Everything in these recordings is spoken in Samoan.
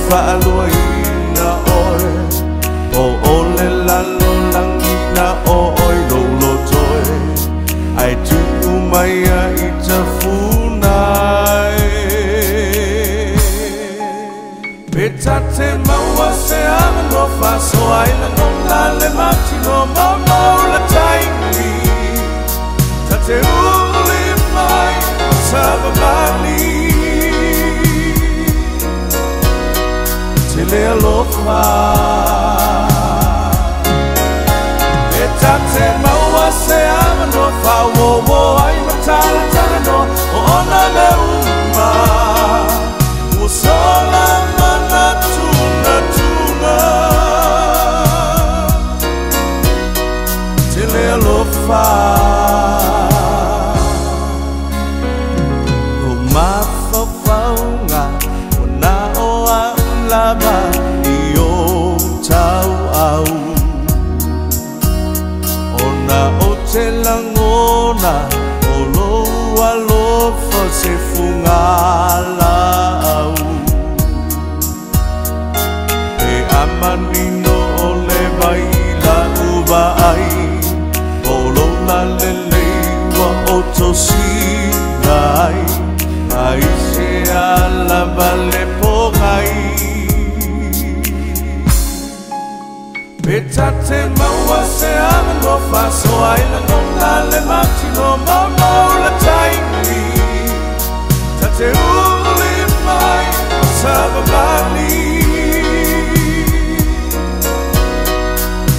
Whaaluaina oe O ole lalo langina o oi lolo toe Ai tuku mai a i te funai Pe tate maua se amano whasoa i langona le matino mamau le taimi Tate uli mai o savavali Te le alofa E tate maua se amano whawowo ai matala tala o ona me uma Ua sola mana tuna tuna Te le alofa O mawhawhaunga O na o au lava I o tau au O na o te langona O lou alofa se fungala au E amanino o le vai la uva ai O lola lelei ua o tosina ai Ai se alava le pokai Pe tate maua se amano whasoa i langona le matino mamau le taimi Tate uli mai o savavali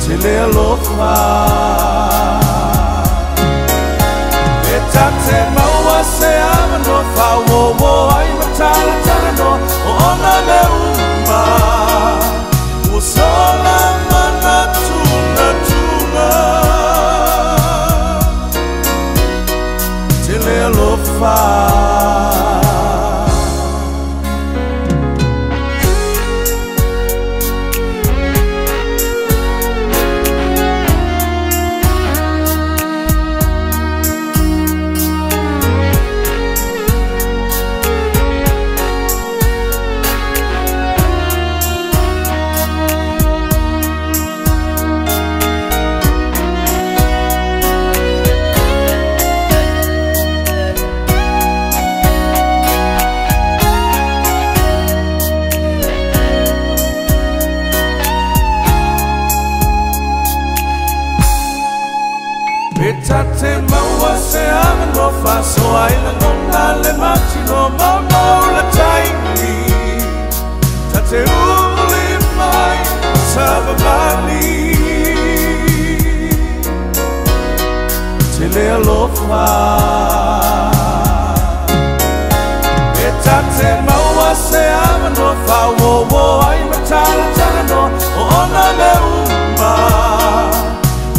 Te le alofa E tate maua se amano whawowo ai matala tala o ona me uma Ua sola mana tuna tuna Te le alofa Pe tate maua se amano whasoa i langona le matino mamau le taimi Tate uli mai o savavali Te le alofa E tate maua se amano whawowo ai matala tala o ona me uma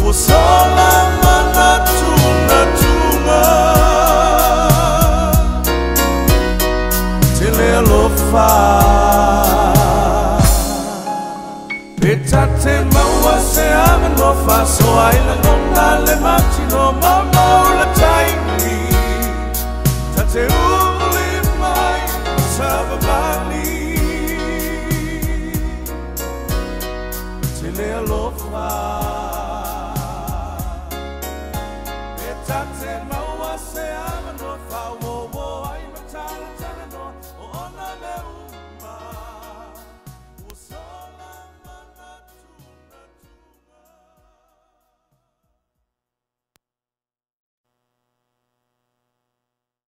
Ua sola mana tuna tuna Te le alofa Pe tate maua se amano whasoa i langona le matino mamau le taimi Tate